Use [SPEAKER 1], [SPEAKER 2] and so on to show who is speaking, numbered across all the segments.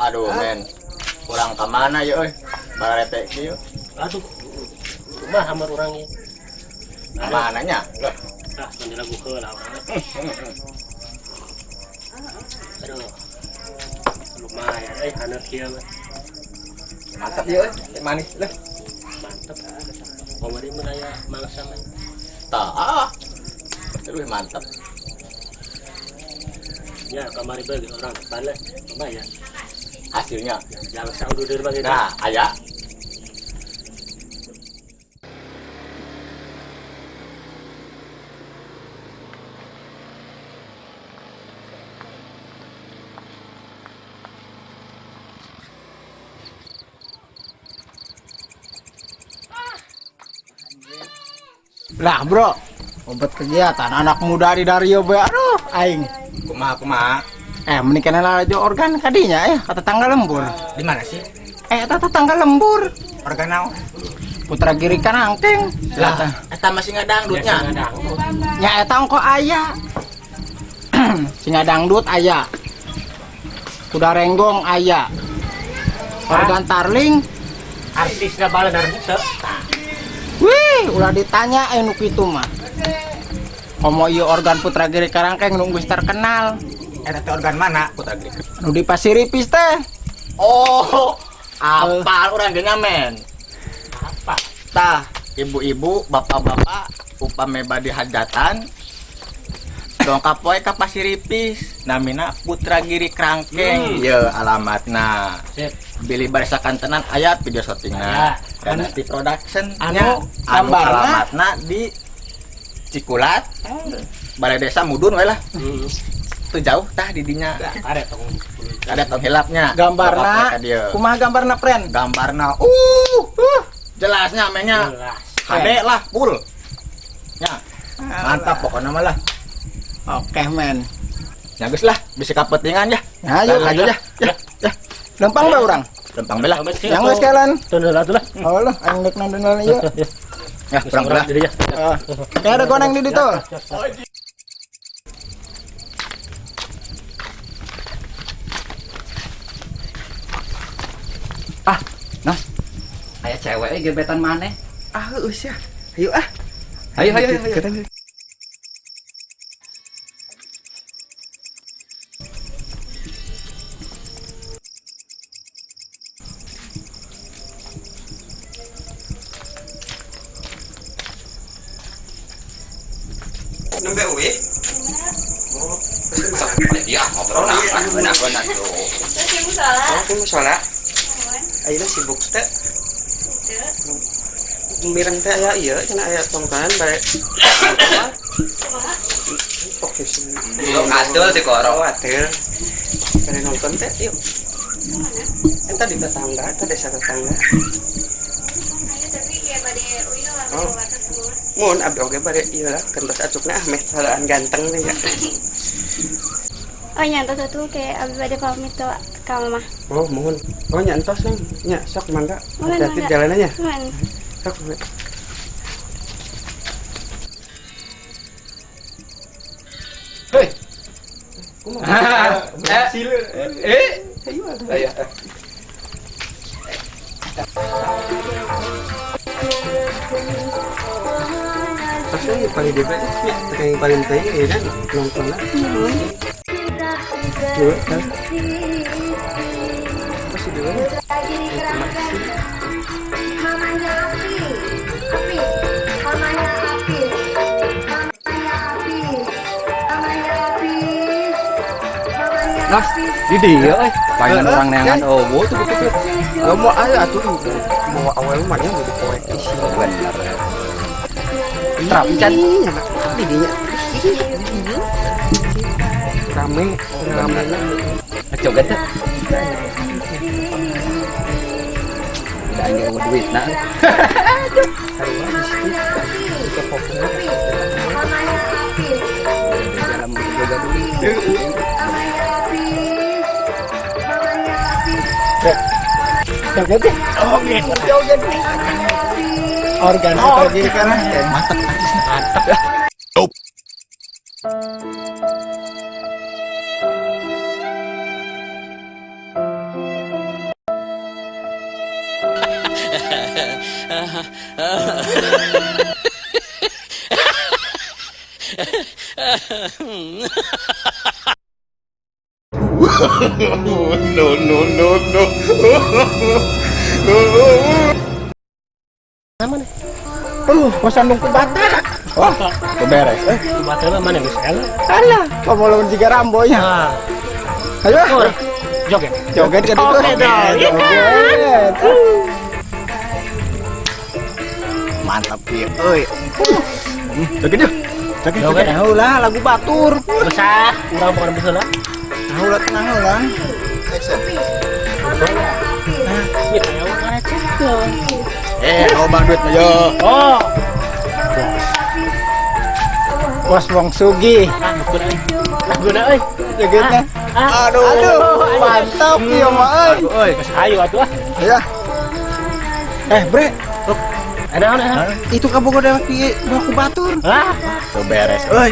[SPEAKER 1] Aduh, men. Kurang ka mana ya euy? Barete kieu.
[SPEAKER 2] Aduh, kumaha hamar urang ieu.
[SPEAKER 1] Ka mana nya? Lah,
[SPEAKER 2] Ah, mandi lagu heula urang. Aduh. Lumayan euy haneut kieu mah.
[SPEAKER 1] Mantap ya euy, manis lah.
[SPEAKER 2] Mantep. Kamari mun aya mangsa mah.
[SPEAKER 1] Tah, ah. Terus mantap.
[SPEAKER 2] Ya, kamari bagi orang depan lah. Lumayan.
[SPEAKER 1] Hasilnya.
[SPEAKER 2] Yang saudur mah gitu.
[SPEAKER 1] Nah, aya.
[SPEAKER 3] Lah bro, obat kegiatan anak muda di Dario be, aduh aing.
[SPEAKER 1] Kumaha kumaha?
[SPEAKER 3] Mending lah aja organ kadinya ya, kata tetangga lembur.
[SPEAKER 1] Di mana sih?
[SPEAKER 3] Eta tetangga lembur.
[SPEAKER 1] Organ naon?
[SPEAKER 3] Putra Giri Karangkeng.
[SPEAKER 1] Lah, eta masih ngadangdutnya.
[SPEAKER 3] Nya eta ongko aya. Singa dangdut aya. Kuda renggong aya. Organ tarling
[SPEAKER 2] Artisna balenar henteu.
[SPEAKER 3] Wih, ulah ditanya nu kitu mah. Komo ieu organ Putra Giri Karangkeng nu geus terkenal.
[SPEAKER 1] Eta teh organ mana? Putra Giri.
[SPEAKER 3] Nu di Pasir Ipis teh.
[SPEAKER 1] Oh, apal urang ge men.
[SPEAKER 2] Apa?
[SPEAKER 1] Tah, ibu-ibu, bapak-bapak, upame bade hajatan dongkap poe ka Pasir Ipis, namina Putra Giri Krangkeng. Ye alamatna.
[SPEAKER 2] Sip.
[SPEAKER 1] Bilih baresa kantenan aya video syutingna.
[SPEAKER 2] Aya.
[SPEAKER 1] Dynasty Production
[SPEAKER 3] Anu,
[SPEAKER 1] nya, anu
[SPEAKER 3] gambarna?
[SPEAKER 1] alamatna di Cikulat, Balai Desa Mudun we lah. Teu jauh tah di dinya.
[SPEAKER 2] Karet tong.
[SPEAKER 1] Ada tong hilapnya.
[SPEAKER 3] Gambarna,
[SPEAKER 1] Dongkap poe ka dieu.
[SPEAKER 3] kumaha gambarna, friend?
[SPEAKER 1] Gambarna, jelasnya mainnya.
[SPEAKER 2] Jelas.
[SPEAKER 1] HD lah, full. Ya, mantap pokoknya mah lah.
[SPEAKER 3] Oke, men.
[SPEAKER 1] Ya geus lah, bisa kapetingan ya.
[SPEAKER 3] Nah, ayo.
[SPEAKER 1] Lanjut ya. Ya, ya.
[SPEAKER 3] Lempang bae urang.
[SPEAKER 1] Lempang be lah.
[SPEAKER 3] Yang geus kalian.
[SPEAKER 2] Tun heula tuh lah.
[SPEAKER 3] Oh lah, aing rek nonton ieu.
[SPEAKER 1] Ya, kurang lah.
[SPEAKER 2] Jadi ya.
[SPEAKER 3] Ah. Kayak ada koneng di ditu.
[SPEAKER 4] Ah, Nos. Aya cewek gebetan maneh.
[SPEAKER 5] Ah, heueuh sia. Ayo ah.
[SPEAKER 4] Ayo ayo ayo. ayo.
[SPEAKER 5] Nembe uih. Oh,
[SPEAKER 4] Dia ngobrol nah, nah, nah, tuh.
[SPEAKER 5] Oh, ke musola. Ayeuna sibuk teh. Mireng teh aya ieu cenah aya tongkanan bare. Oke sih.
[SPEAKER 4] Katul di korok.
[SPEAKER 5] Oh, atel. Bare nonton teh yuk. Eta di tetangga, eta desa tetangga. Oh. Mun abdi oge bare ieu lah kentos acukna ah meh salaan ganteng nih ya.
[SPEAKER 6] Oh nyantos atuh kayak abdi bade pamit tuh ka mama.
[SPEAKER 5] Oh, mohon. Oh, nyantos neng. Nya sok mangga.
[SPEAKER 6] Mohon,
[SPEAKER 5] Hati-hati
[SPEAKER 6] mangga.
[SPEAKER 5] jalanannya.
[SPEAKER 6] Mohon.
[SPEAKER 5] Sok.
[SPEAKER 4] Hei.
[SPEAKER 5] Kumaha?
[SPEAKER 4] Eh,
[SPEAKER 5] Ayo.
[SPEAKER 4] ayo.
[SPEAKER 5] Pasti yang paling debat ya, yang paling penting ya kan nonton lah. Dua, kan? Pasti dua.
[SPEAKER 7] Mamanya api, api, mamanya api, mamanya api, mamanya api, mamanya
[SPEAKER 4] Nos, di dia euy. Palingan orang neangan eueuh tuh gitu.
[SPEAKER 5] Gak mau ayo atuh mau awal mah nya jadi poek isi.
[SPEAKER 4] Bener. Trap can.
[SPEAKER 5] Ih, di dinya. Rame, rame.
[SPEAKER 4] Joget teh. Udah ini eueuh duit nah.
[SPEAKER 5] Sarua bisi. Ke populer.
[SPEAKER 7] mamanya api,
[SPEAKER 4] Dalam boga duit.
[SPEAKER 7] mamanya api, mamanya api.
[SPEAKER 3] Joget deh. Joget. Organ Putra Giri Karangkeng.
[SPEAKER 1] Mantap artisnya. Mantap ya.
[SPEAKER 8] No, no, no, no.
[SPEAKER 3] Kosandung ku bata.
[SPEAKER 1] Wah, beres. Eh,
[SPEAKER 2] Bata mah mana geus eleh.
[SPEAKER 3] Alah, kamu lawan jiga Rambo nya.
[SPEAKER 2] Ah,
[SPEAKER 3] Ayo.
[SPEAKER 2] joget.
[SPEAKER 3] Joget ke ditu.
[SPEAKER 2] Oke dong.
[SPEAKER 3] Joget.
[SPEAKER 1] Mantap ieu euy. Joget yuk. Joget.
[SPEAKER 2] Joget.
[SPEAKER 3] Tahu lah lagu batur.
[SPEAKER 2] Besar, urang bukan baheula.
[SPEAKER 3] Tahu lah, tenang lah.
[SPEAKER 2] Duit aya urang ngacengkeun.
[SPEAKER 1] Eh, loba duit mah yo.
[SPEAKER 2] Oh,
[SPEAKER 3] Bos wong sugih.
[SPEAKER 2] ah guna euy. Laguna euy.
[SPEAKER 3] Jogetnya.
[SPEAKER 1] Aduh.
[SPEAKER 3] Aduh, mantap ieu mah euy.
[SPEAKER 1] Aduh euy.
[SPEAKER 2] Geus hayu atuh ah.
[SPEAKER 3] Ya. Eh, Bre,
[SPEAKER 2] Ada naon ah?
[SPEAKER 3] itu kabogoh dewek di baku batur.
[SPEAKER 2] Ah,
[SPEAKER 1] Tuh beres euy.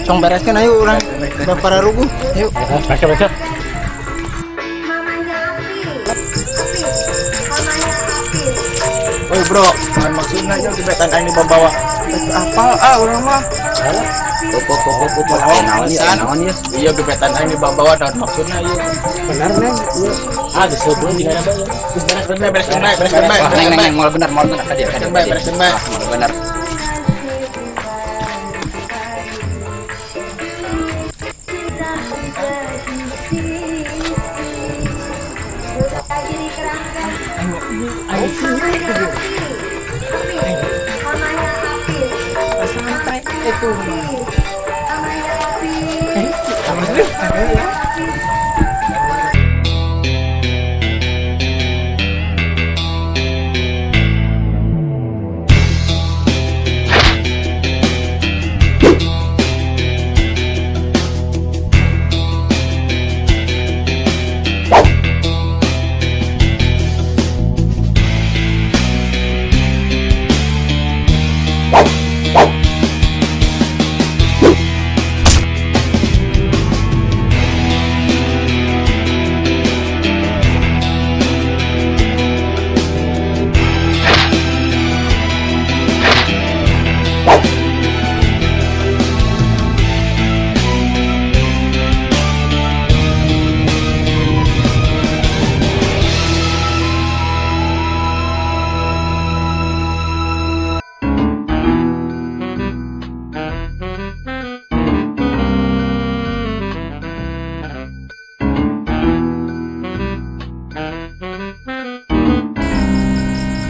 [SPEAKER 3] Cong bereskeun ayo urang. Bapak ruguh. Yuk.
[SPEAKER 2] baca baca.
[SPEAKER 7] Mamanya Apis, Apis, mamanya Apis.
[SPEAKER 1] Oi bro, kan maksudnya aja gebetan aing dibawa.
[SPEAKER 3] Apal ah urang mah.
[SPEAKER 4] Pop pop pop pop. Aya naon ya? Aya naon ya?
[SPEAKER 1] Iya gebetan aing dibawa naon maksudna ieu.
[SPEAKER 2] Benar neng. Ah, geus heubeul jeung ada bae. Geus beres
[SPEAKER 1] Beres beres beres beres beres.
[SPEAKER 4] Wah, neng neng neng moal bener, moal bener ka dieu ka dieu.
[SPEAKER 1] Beres beres beres.
[SPEAKER 4] Ah, moal bener.
[SPEAKER 7] Putra Giri Kerangkeng. Mamanya Apis, mamanya Apis.
[SPEAKER 3] Santai itu.
[SPEAKER 7] Mamanya Apis.
[SPEAKER 3] Sama sih.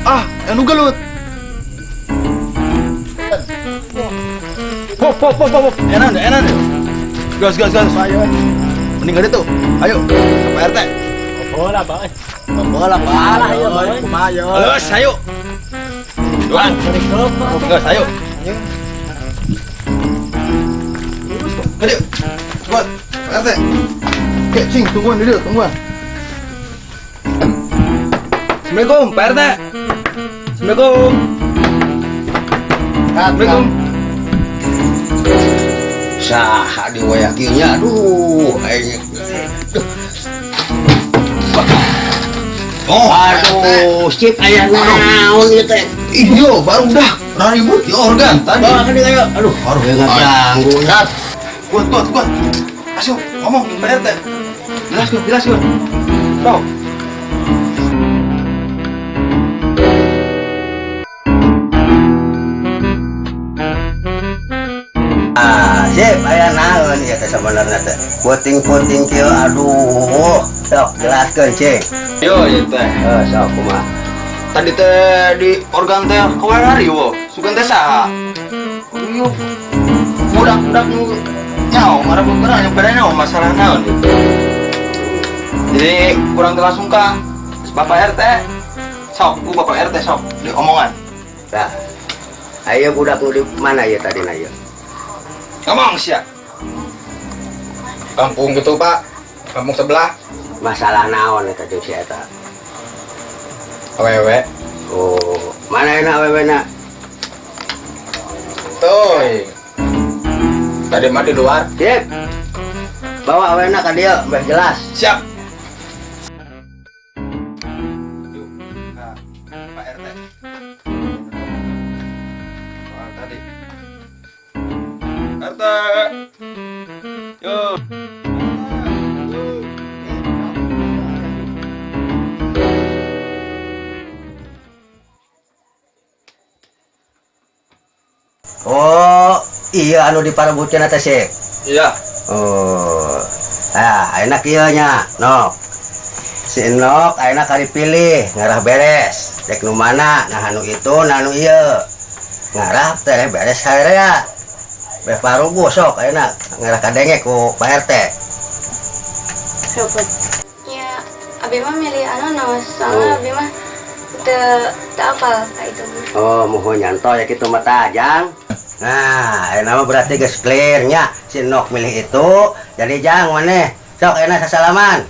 [SPEAKER 8] Ah, anu gelut. Pop, pop, pop, pop. Enak deh, enak deh. Gas, gas, gas. Ayo. Mending gak tuh. Ayo, Pak RT.
[SPEAKER 2] Bola, Pak.
[SPEAKER 1] Bola Pak.
[SPEAKER 2] Alah, ayo, Pak.
[SPEAKER 1] Kumaha yo.
[SPEAKER 8] Terus, ayo. Duan. Gas, ayo. Ayo. Cepat, Pak RT. Oke, cing, tungguan dulu, tungguan. Assalamualaikum, Pak RT. Assalamualaikum. Assalamualaikum.
[SPEAKER 9] Saha di wayah kieu nya, aduh aing.
[SPEAKER 8] Oh,
[SPEAKER 9] Aduh, sip aya naon ieu teh?
[SPEAKER 8] Iyo, baru dah ribut di organ tadi.
[SPEAKER 9] Bawa ka dieu ayo. Aduh,
[SPEAKER 8] Aduh,
[SPEAKER 9] ngaganggu.
[SPEAKER 8] Gas. Kuat, kuat, kuat. Ayo, ngomong Pak RT. Jelas, jelas, jelas. Sok.
[SPEAKER 9] Ah, sip aya naon ieu teh sabenerna teh? Puting-puting kieu aduh. Sok jelaskeun, cing.
[SPEAKER 8] Yo, ieu teh.
[SPEAKER 9] Eh, sok kumaha?
[SPEAKER 8] Tadi teh di organ teh kawal wo. Sugan teh saha? Iyo. Budak-budak nu nyaho ngarepkeun yang pada nyaho masalah naon gitu. Jadi kurang teh langsung ka Bapak RT. Sok, ku Bapak RT sok di omongan.
[SPEAKER 9] Tah. Ayo budak nu di mana ieu tadi na ieu?
[SPEAKER 8] Ngomong sia.
[SPEAKER 1] Kampung gitu, Pak. Kampung sebelah.
[SPEAKER 9] Masalah naon eta jeung si eta?
[SPEAKER 1] Awewe.
[SPEAKER 9] Oh, mana enak awewena?
[SPEAKER 1] Tuh. Tadi mah di luar.
[SPEAKER 9] Sip. Bawa awewena ka dieu, meh jelas.
[SPEAKER 8] Siap. Yuk, ka Pak RT.
[SPEAKER 9] Oh, iya anu diparebutkeun teh sih.
[SPEAKER 8] Iya.
[SPEAKER 9] Oh. Ah, enak ieu nya, Nok. Si Nok ayeuna kari pilih ngarah beres. Rek nu mana? Nah anu itu, nah anu ieu. Ngarah teh beres harea. Beres paruguh sok ayeuna ngarah kadenge ku Pak RT.
[SPEAKER 6] Ya, abi mah milih anu nos, soalnya abi mah teu teu apal ka itu mah.
[SPEAKER 9] Oh, muhun nyanto ya kitu mah tah, Jang. Nah, ayeuna mah berarti geus clear nya. Si Nok milih itu, jadi Jang maneh sok ayeuna sasalaman.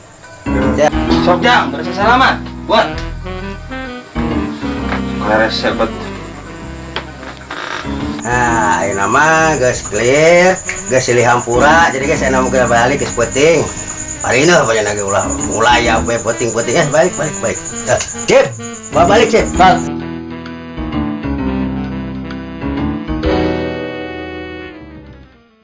[SPEAKER 8] Sok Jang, bersalaman. Buat. Resep bet.
[SPEAKER 9] Nah, ayeuna mah geus clear, geus silih hampura, jadi geus ayeuna mah geus balik geus peuting. Parina banyak lagi ulah mulai ya we peuting-peuting balik balik balik. Eh, Cip, bawa balik Cip.
[SPEAKER 8] Bal.